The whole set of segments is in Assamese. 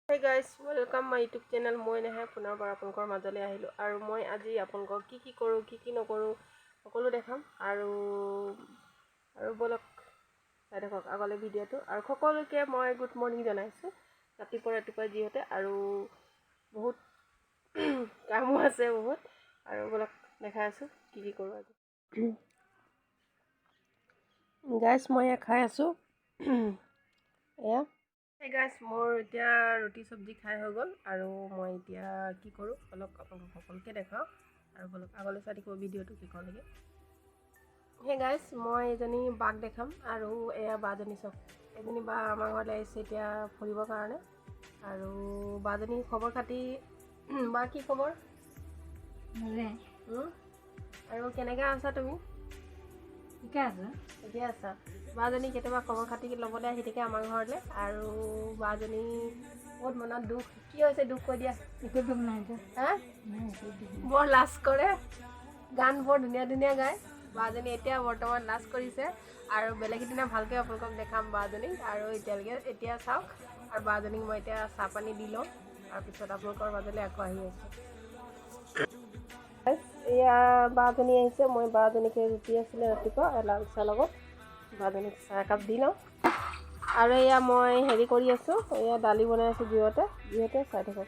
Guys, welcome my YouTube channel. মই নেহা, পুনৰবাৰ আপোনালোকৰ মাজলৈ আহিলোঁ আৰু মই আজি আপোনালোকক কি কি কৰোঁ, কি কি নকৰোঁ সকলো দেখাম। আৰু আৰু ব'লক, চাই থাকক আগলৈ ভিডিঅ'টো। আৰু সকলোকে মই গুড মৰ্ণিং জনাইছোঁ ৰাতিপুৱা ৰাতিপুৱা যিহেতু আৰু বহুত কামো আছে বহুত। আৰু ব'লক, দেখাই আছোঁ কি কি কৰোঁ আজি। গাইজ, মই এয়া খাই আছোঁ এয়া। হে গাইজ, মোৰ এতিয়া ৰুটি চব্জি খাই হৈ গ'ল আৰু মই এতিয়া কি কৰোঁ অলপ আপোনালোকক সকলোকে দেখাওঁ। আৰু ব'লক, আগলৈ চাই থাকিব ভিডিঅ'টো শেষলৈকে। হে গাইজ, মই এজনী বাক দেখাম। আৰু এয়া বাজনী চাওক, এজনী বা আমাৰ ঘৰলৈ আহিছে এতিয়া ফুৰিবৰ কাৰণে। আৰু বাজনী খবৰ খাতি, বা কি খবৰ? ভালে। আৰু কেনেকৈ আছা তুমি? ঠিকে আছে। ঠিকে আছা? বাজনী কেতিয়াবা খবৰ খাতি ল'বলৈ আহি থাকে আমাৰ ঘৰলৈ। আৰু বাজনী বহুত মনত দুখ। কি হৈছে দুখ, কৈ দিয়া। একো দুখ নাই এতিয়া। হা? নাই, একো দুখ নাই। বৰ লাজ কৰে, গান বৰ ধুনীয়া ধুনীয়া গায়। বাজনী এতিয়া বৰ্তমান লাজ কৰিছে। আৰু বেলেগ এদিনা ভালকৈ আপোনালোকক দেখাম বাজনীক। আৰু এতিয়ালৈকে এতিয়া চাওক। আৰু বাজনীক মই এতিয়া চাহ পানী দি লওঁ, তাৰপিছত আপোনালোকৰ মাজলৈ আকৌ আহি আছোঁ। এয়া বাজনী আহিছে। মই বাজনীকে ৰুটি আছিলে ৰাতিপুৱা লাল চাহ লগত, বাজনীক চাহ একাপ দি লওঁ। আৰু এয়া মই হেৰি কৰি আছোঁ, এয়া দালি বনাই আছোঁ জুইতে জুইতে, চাই থাকক।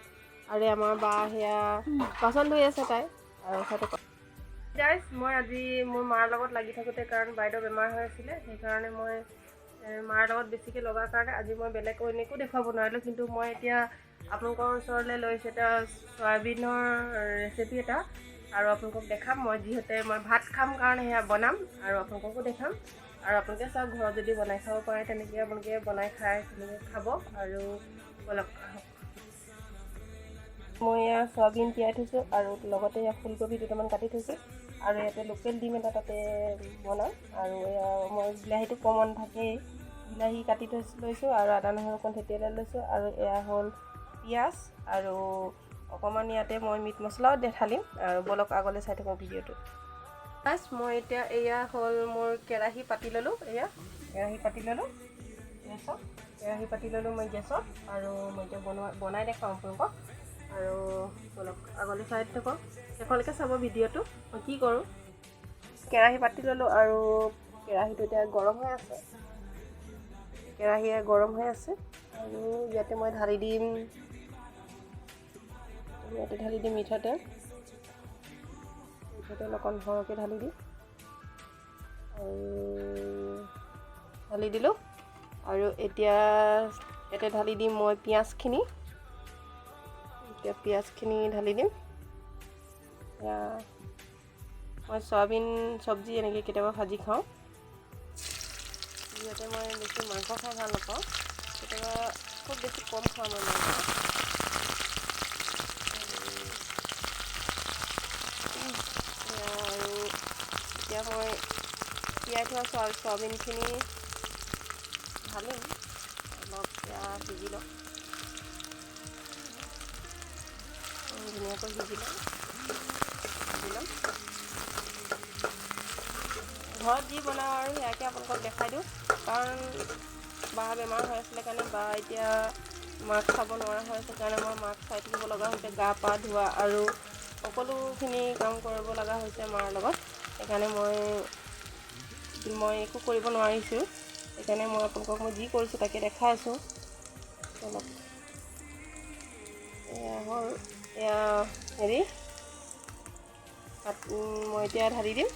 আৰু আমাৰ বা সেয়া বাচন ধুই আছে তাই। আৰু চাই থাকক। গাইজ, মই আজি মোৰ মাৰ লগত লাগি থাকোঁতে, কাৰণ বাইদেউ বেমাৰ হৈ আছিলে, সেইকাৰণে মই মাৰ লগত বেছিকৈ লগাৰ কাৰণে আজি মই বেলেগ অইন একো দেখুৱাব নোৱাৰিলোঁ। কিন্তু মই এতিয়া আপোনালোকৰ ওচৰলৈ লৈছোঁ এটা চয়াবিনৰ ৰেচিপি এটা আৰু আপোনালোকক দেখাম। মই যিহেতু মই ভাত খাম কাৰণে সেয়া বনাম আৰু আপোনালোককো দেখাম। আৰু আপোনালোকে চাওক, ঘৰত যদি বনাই খাব পাৰে তেনেকৈ আপোনালোকে বনাই খাই তেনেকৈ খাব। আৰু ব'লক, আহক। মই এয়া চয়াবিন তিয়াই থৈছোঁ আৰু লগতে এয়া ফুলকবি দুটামান কাটি থৈছোঁ আৰু ইয়াতে লোকেল ডিম এটা তাতে বনাম। আৰু এয়া মই বিলাহীটো কমন থাকেই, বিলাহী কাটি থৈ লৈছোঁ আৰু আদা নহৰু অকণ থেতেলিয়াই লৈছোঁ। আৰু এয়া হ'ল পিঁয়াজ আৰু অকণমান ইয়াতে মই মিট মছলাও ঢালিম। আৰু ব'লক, আগলৈ চাই থাকোঁ ভিডিঅ'টো। বাছ, মই এতিয়া এয়া হ'ল মোৰ কেৰাহী পাতি ল'লোঁ। এয়া কেৰাহী পাতি ল'লোঁ গেছত, কেৰাহী পাতি ল'লোঁ মই গেছত। আৰু মই এতিয়া বনাই দেখাওঁ আপোনালোকক। আৰু ব'লক, আগলৈ চাই থাকক, শেষলৈকে চাব ভিডিঅ'টো মই কি কৰোঁ। কেৰাহী পাতি ল'লোঁ আৰু কেৰাহীটো এতিয়া গৰম হৈ আছে। কেৰাহীয়ে গৰম হৈ আছে আৰু ইয়াতে মই ঢালি দিম, ইয়াতে ঢালি দিম মিঠাতেল। মিঠাতেল অকণ সৰহকৈ ঢালি দিম আৰু ঢালি দিলোঁ। আৰু এতিয়া ইয়াতে ঢালি দিম মই পিঁয়াজখিনি। এতিয়া পিঁয়াজখিনি ঢালি দিম। এয়া মই চয়াবিন চব্জি এনেকৈ কেতিয়াবা ভাজি খাওঁ, যিহেতু মই বেছি মাংস খাই ভাল নাপাওঁ। কেতিয়াবা খুব বেছি কম খাওঁ মই মাংস। আৰু এতিয়া মই তিয়াই থোৱা চয়াবিনখিনি ঢালিম। অলপ এয়া সিজি লওক, ধুনীয়াকৈ সিজি লওক, সিজি ল'ম। ঘৰত যি বনাওঁ আৰু সেয়াকে আপোনালোকক দেখাই দিওঁ, কাৰণ বা বেমাৰ হৈ আছিলে কাৰণে বা এতিয়া মাক চাব নোৱাৰা হৈ আছে কাৰণে মই মাক চাই থাকিব লগা হৈছে। গা পা ধোৱা আৰু সকলোখিনি কাম কৰিব লগা হৈছে মাৰ লগত। সেইকাৰণে মই মই একো কৰিব নোৱাৰিছোঁ। সেইকাৰণে মই আপোনালোকক মই যি কৰিছোঁ তাকে দেখাই আছোঁ। অলপ এয়া হ'ল, এয়া হেৰি মই এতিয়া ঢালি দিম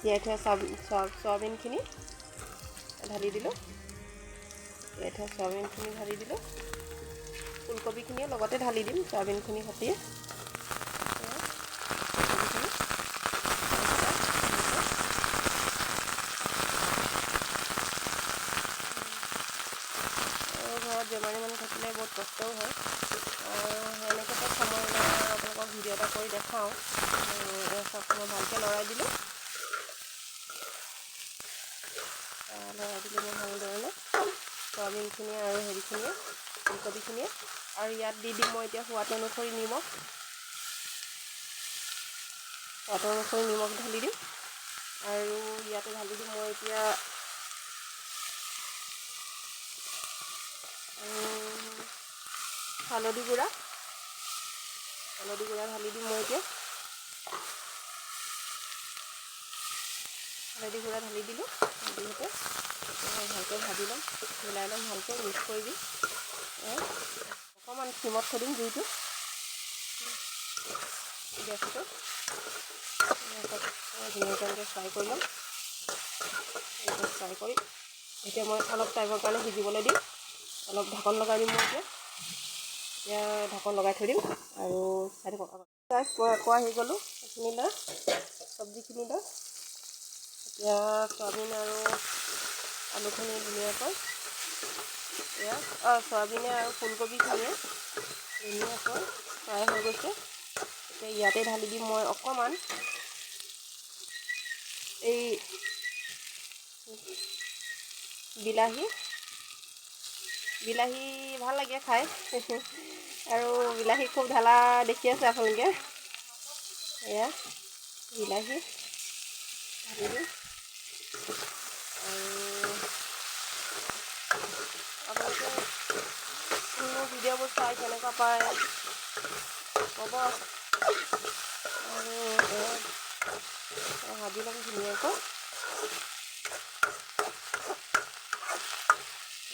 তিয়াই থোৱা চয়াবিনখিনি ঢালি দিলোঁ। তিয়াই থোৱা চয়াবিনখিনি ঢালি দিলোঁ, ফুলকবিখিনিও লগতে ঢালি দিম চয়াবিনখিনি সৈতে। ফুলকবিখিনি আৰু ঘৰত বেমাৰী মানুহ থাকিলে বহুত কষ্টও হয় আৰু সেনেকুৱাতে সময় ওলাই আপোনালোকক ভিডিঅ' এটা কৰি দেখাওঁ। আৰু চব মই ভালকৈ লৰাই দিলোঁ, লৰাই দিলোঁ মই ভালধৰণে চয়াবিনখিনি আৰু হেৰিখিনিয়ে ফুলকবিখিনিয়ে। আৰু ইয়াত দি দিম মই এতিয়া সোৱাদ অনুসৰি নিমখ, সোৱাদ অনুসৰি নিমখ ঢালি দিম। আৰু ইয়াতে ঢালি দিম মই এতিয়া। হালধি গুড়া, হালধি গুড়া ঢালি দিম মই এতিয়া। হালধি গুড়া ঢালি দিলোঁ। যিহেতু ভালকৈ ভাজি ল'ম, মিলাই ল'ম, ভালকৈ মিক্স কৰি দিম। অকণমান চিমত থৈ দিম জুইটো, গেছটো ধুনীয়াকৈ ফ্ৰাই কৰি ল'ম। ফ্ৰাই কৰি এতিয়া মই অলপ টাইমৰ কাৰণে সিজিবলৈ দিম। অলপ ঢাকন লগাই দিম মই এতিয়া। এতিয়া ঢাকন লগাই থৈ দিম আৰু চাই থাকক। মই আকৌ আহি গ'লোঁ এইখিনি লৈ, চব্জিখিনি লৈ। এতিয়া চয়াবিন আৰু আলুখিনি ধুনীয়াকৈ, এয়া চয়াবিনে আৰু ফুলকবিখিনিয়ে ধুনীয়াকৈ ফ্ৰাই হৈ গৈছে। এতিয়া ইয়াতে ঢালি দিম মই অকণমান এই বিলাহী। বিলাহী ভাল লাগে খাই, আৰু বিলাহী খুব ঢালা দেখি আছে আপোনালোকে। এয়া বিলাহী ঢালি দিম। আৰু আপোনালোকে মোৰ ভিডিঅ'বোৰ চাই কেনেকুৱা পায় ক'ব। আৰু ভাজি ল'ম ধুনীয়াকৈ।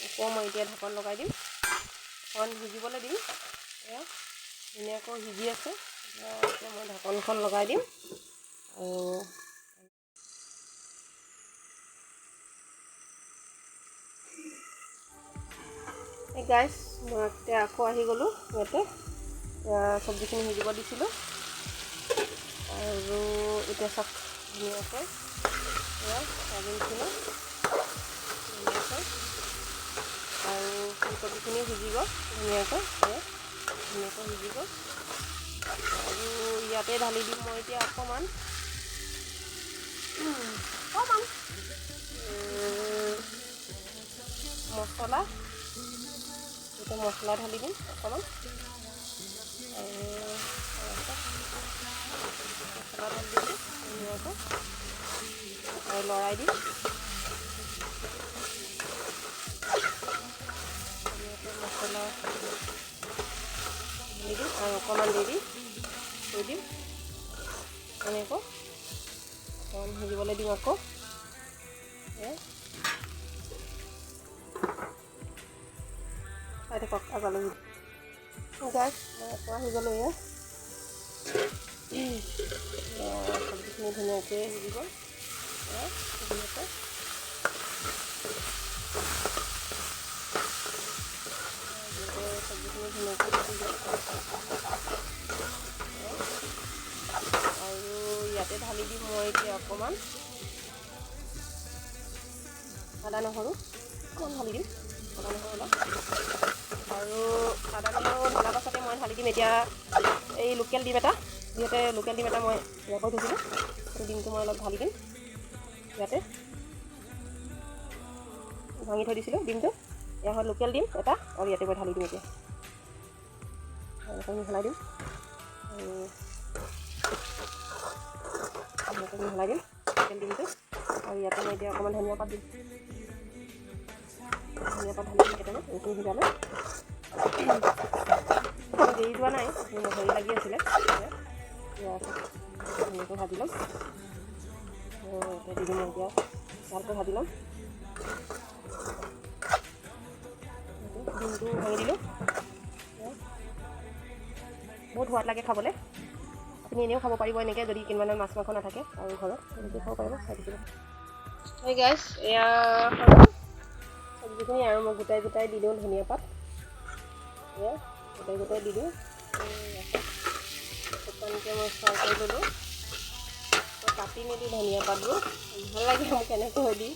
আকৌ মই এতিয়া ঢাকন লগাই দিম, অকণমান সিজিবলৈ দিম। এয়া ধুনীয়াকৈ সিজি আছে। এতিয়া মই ঢাকনখন লগাই দিম। আৰু এই গাইছ, মই এতিয়া আকৌ আহি গ'লোঁ ইয়াতে। চব্জিখিনি সিজিব দিছিলোঁ আৰু এতিয়া চাওক ধুনীয়াকৈ এয়া চয়াবিনখিনি ধুনীয়াকৈ আৰু ফুলকবিখিনি সিজি গ'ল ধুনীয়াকৈ, ধুনীয়াকৈ সিজি গ'ল। আৰু ইয়াতে ঢালি দিম মই এতিয়া অকণমান অকণমান মছলা। এতিয়া মছলা ঢালি দিম অকণমান। আৰু মছলা ঢালি দিলোঁ ধুনীয়াকৈ আৰু লৰাই দিম ধুনীয়াকৈ। মছলা ঢালি দিম আৰু অকণমান দেৰি থৈ দিম এনেকৈ, অকণমান সিজিবলৈ দিম আকৌ। চাই থাকক আগলৈ। গাইছ, মই আকৌ আহি গ'লোঁ। এয়া চব্জিখিনি ধুনীয়াকৈ সিজি গ'ল ধুনীয়াকৈ। চব্জিখিনি ধুনীয়াকৈ সিজি গ'ল। আৰু ইয়াতে ঢালি দিম মই এতিয়া অকণমান আদা নহৰু অকণমান ঢালি দিম, আদা নহৰু অলপ। আৰু আদা নহৰু ঢালাৰ পাছতে মই ঢালি দিম এতিয়া এই লোকেল ডিম এটা। যিহেতু লোকেল ডিম এটা মই ইয়াৰ কৰি থৈছিলোঁ, সেইটো ডিমটো মই অলপ ঢালি দিম ইয়াতে। ভাঙি থৈ দিছিলোঁ ডিমটো, এয়া হ'ল লোকেল ডিম এটা আৰু ইয়াতে মই ঢালি দিম এতিয়া। এনেকৈ মিহলাই দিম আৰু এনেকৈ মিহলাই দিম লোকেল ডিমটো। আৰু ইয়াতে মই এতিয়া অকণমান ধনিয়া পাত দিম, ধনিয়া পাত ঢালি দিম কেইটামান। এইখিনি সিজালে দেৰি যোৱা নাই, হেৰি লাগি আছিলে। ধুনীয়াকৈ ভাজি ল'ম। এতিয়া দি দিম, এতিয়া ভালকৈ ভাজি ল'ম। ডিমটো ভাঙি দিলোঁ। বহুত সোৱাদ লাগে খাবলৈ। আপুনি এনেও খাব পাৰিব এনেকৈ, যদি কেইদিনমান মাছ মাংস নাথাকে আৰু ঘৰত তেনেকৈ খাব পাৰিব। চাই থাকিব। এই গাইছ, এয়া চব্জিখিনি আৰু মই গোটাই গোটাই দি দিওঁ ধনিয়া পাত। এয়া গোটাই গোটাই দি দিওঁ। শুকানকৈ মই ফ্ৰাই কৰি ল'লোঁ। কাটি নিদিওঁ ধনিয়া পাতবোৰ, ভাল লাগে মোক এনেকৈ দি,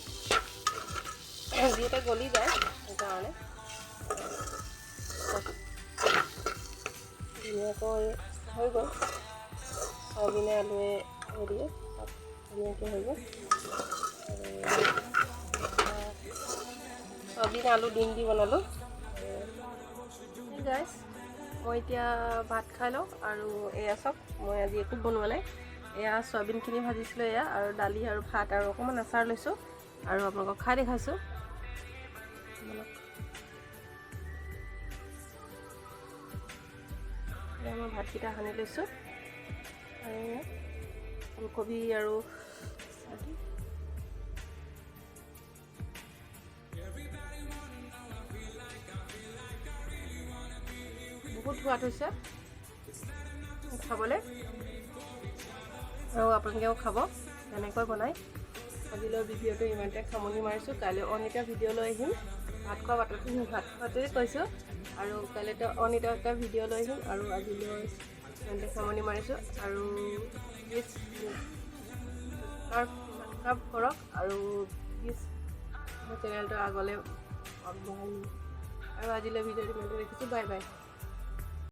যিহেতু গলি যায় সেইকাৰণে। ধুনীয়াকৈ হৈ গ'ল চয়াবিনে আলুৱে হেৰিয়ে ধুনীয়াকৈ হৈ গ'ল। আৰু চয়াবিন আলু ডিম দি বনালোঁ। গাইছ, মই এতিয়া ভাত খাই লওঁ। আৰু এয়া চাওক, মই আজি একো বনোৱা নাই। এয়া চয়াবিনখিনি ভাজিছিলোঁ, এয়া আৰু দালি আৰু ভাত আৰু অকণমান আচাৰ লৈছোঁ আৰু আপোনালোকক খাই দেখাইছোঁ। এয়া মই ভাতকেইটা সানি লৈছোঁ আৰু এয়া ফুলকবি আৰু চাটনি। বহুত সোৱাদ হৈছে খাবলৈ আৰু আপোনালোকেও খাব তেনেকৈ বনাই। আজিলৈ ভিডিঅ'টো ইমানতে সামৰণি মাৰিছোঁ। কাইলৈ অইন এটা ভিডিঅ' লৈ আহিম। ভাত খোৱা বাটত, ভাত খোৱাটোৱে কৈছোঁ, আৰু কাইলৈ অইন এটা ভিডিঅ' লৈ আহিম। আৰু আজিলৈ ইমানতে সামৰণি মাৰিছোঁ আৰু প্লিজ ছাবস্ক্ৰাইব কৰক আৰু প্লিজ মোৰ চেনেলটো আগলৈ আগবঢ়াই নিব। আৰু আজিলৈ ভিডিঅ'টো ইমানতে ৰাখিছোঁ। Bye bye.